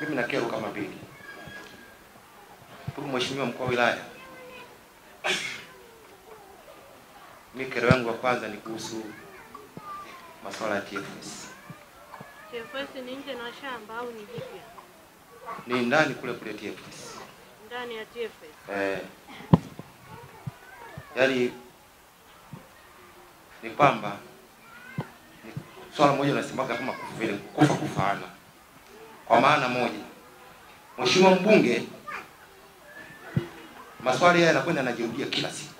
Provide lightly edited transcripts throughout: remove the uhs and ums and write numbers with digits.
Mimi na kero kama mbili. Ndugu Mheshimiwa Mkuu wa Wilaya, mimi kero yangu ya kwanza ni kuhusu masuala ya TFS. TFS ni nje na shamba au ni jipya? Ni ndani kule kule TFS. Ndani ya TFS. Yaani ni kwamba ni swala moja unasemaga kama vile kufa kufaana. Kwa maana moja, Mheshimiwa mbunge, maswali haya yanakwenda yanajirudia kila siku.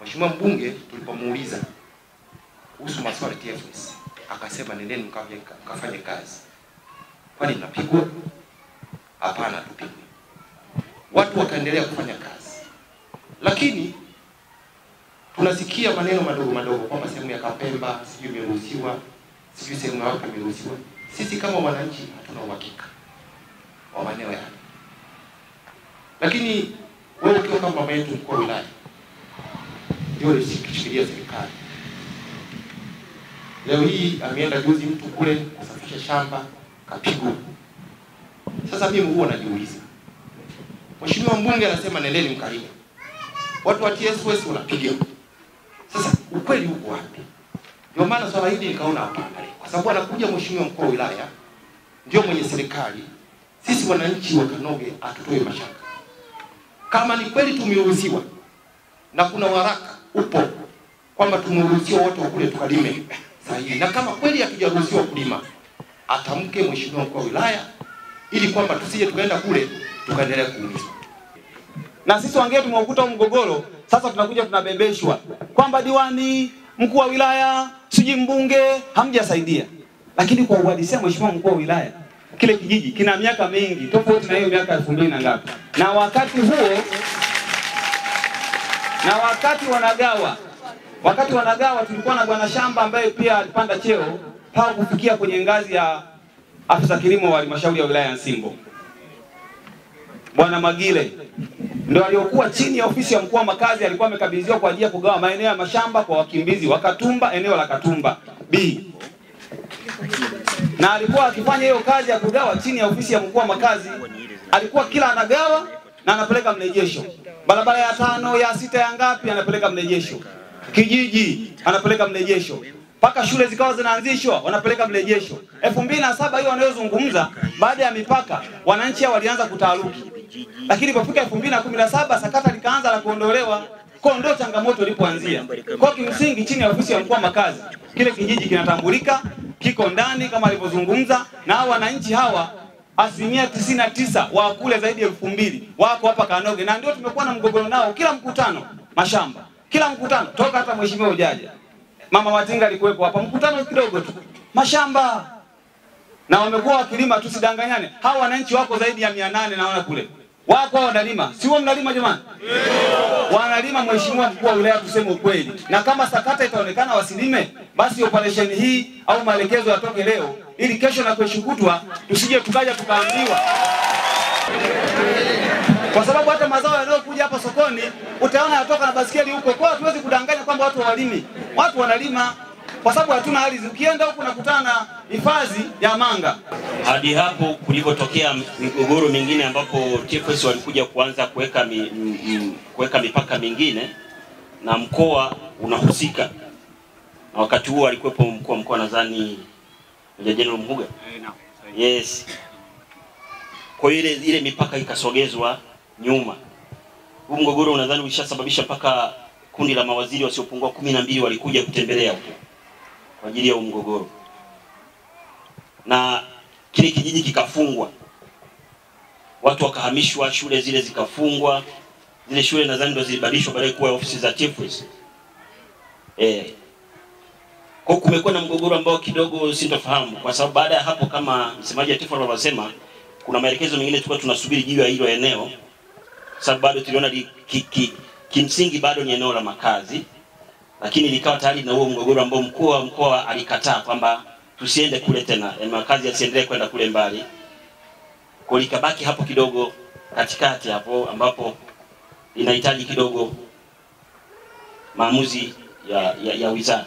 Mheshimiwa mbunge tulipomuuliza kuhusu maswali TFS, akasema nendeni mkafanye kazi. Kwani mnapigwa? Hapana, tupigwe. Watu wakaendelea kufanya kazi. Lakini tunasikia maneno madogo madogo kwamba sehemu ya Kapemba sijui imeruhusiwa, sijui sehemu ya wapi imeruhusiwa. Sisi kama wananchi hatuna uhakika wa maeneo yale. Lakini wewe ukiwa kama mama yetu mkuu wa wilaya, ndio ulishikilia serikali. Leo hii ameenda juzi mtu kule kusafisha shamba kapigwa. Sasa mimi huwa najiuliza, Mheshimiwa mbunge anasema nendeni mkalime, watu wa TSS wanapiga. Sasa ukweli uko wapi? Ndio maana swala hili nikaona hapana, kwa sababu anakuja Mheshimiwa mkuu wa wilaya ndio mwenye serikali. Sisi wananchi wa Kanoge atutoe mashaka. Kama ni kweli tumeruhusiwa na kuna waraka upo kwamba tumeruhusiwa wote kule tukalime sahihi, na kama kweli hatujaruhusiwa kulima, atamke Mheshimiwa mkuu wa wilaya ili kwamba tusije tukaenda kule tukaendelea kuumizwa. Na sisi wangine tumeukuta mgogoro, sasa tunakuja tunabebeshwa kwamba diwani, mkuu wa wilaya, siji mbunge hamjasaidia. Lakini kwa uhalisia Mheshimiwa mkuu wa wilaya, kile kijiji kina miaka mingi tofauti na hiyo miaka 2000 na ngapi. Na wakati huo, na wakati wanagawa tulikuwa na bwana shamba ambaye pia alipanda cheo mpaka kufikia kwenye ngazi ya afisa kilimo wa halmashauri ya wilaya ya Nsimbo. Bwana Magile ndio aliyokuwa chini ya ofisi ya mkuu wa makazi, alikuwa amekabidhiwa kwa ajili ya kugawa maeneo ya mashamba kwa wakimbizi wa Katumba, eneo la Katumba B. Na alikuwa akifanya hiyo kazi ya kugawa chini ya ofisi ya mkuu wa makazi. Alikuwa kila anagawa na anapeleka mrejesho. Barabara ya 5, ya 6, ya ngapi anapeleka mrejesho. Kijiji anapeleka mrejesho. Paka shule zikawa zinaanzishwa wanapeleka mrejesho. 2007 hiyo wanayozungumza, baada ya mipaka wananchi walianza kutaaruki. Lakini ilipofika 2017 sakata likaanza la kuondolewa. Kwa ndio changamoto ilipoanzia. Kwa kimsingi chini ya ofisi ya mkuu wa makazi kile kijiji kinatambulika, kiko ndani kama alivyozungumza, na hao wananchi hawa 99% wa kule zaidi ya 2000 wako hapa Kanoge, na ndio tumekuwa na mgogoro nao kila mkutano mashamba, kila mkutano toka hata mheshimiwa ujaja. Mama Watinga alikuwepo hapa mkutano kidogo tu mashamba, na wamekuwa wakilima, tusidanganyane. Hao wananchi wako zaidi ya 800 naona kule wako wanalima. Si wao mnalima jamani? Wanalima Mheshimiwa mkuu wa wilaya, tuseme ukweli. Na kama sakata itaonekana wasilime, basi operation hii au maelekezo yatoke leo ili kesho na kesho kutwa tusije tukaja tukaambiwa. Kwa sababu hata mazao yanayokuja hapa sokoni utaona yatoka na basikeli huko. Kwa hatuwezi kudanganya kwamba watu hawalimi. Watu wanalima kwa sababu hatuna ardhi. Ukienda huko unakutana na hifadhi ya manga. Hadi hapo kulipotokea migogoro mingine ambapo TFS walikuja kuanza kuweka mipaka mingine na mkoa unahusika. Na wakati huo alikuwepo mkuu wa mkoa nadhani Meja Jenerali Mhuga. Yes. Kwa ile mipaka ikasogezwa nyuma. Huu mgogoro nadhani ulishasababisha mpaka kundi la mawaziri wasiopungua 12 walikuja kutembelea huko kwa ajili ya mgogoro. Na kile kijiji kikafungwa. Watu wakahamishwa, shule zile zikafungwa. Zile shule nadhani ndo zilibadilishwa baadaye kuwa ofisi za TFS. Kwa kumekuwa na mgogoro ambao kidogo sintofahamu, kwa sababu baada ya hapo kama msemaji wa TFS alivyosema, kuna maelekezo mengine tulikuwa tunasubiri juu ya hilo eneo, sababu bado tuliona kimsingi bado ni eneo la makazi, lakini likawa tayari na huo mgogoro ambao mkuu wa mkoa alikataa kwamba tusiende kule tena, makazi yasiendelee kwenda kule mbali. Kwa likabaki hapo kidogo katikati hapo ambapo inahitaji kidogo maamuzi ya wizara.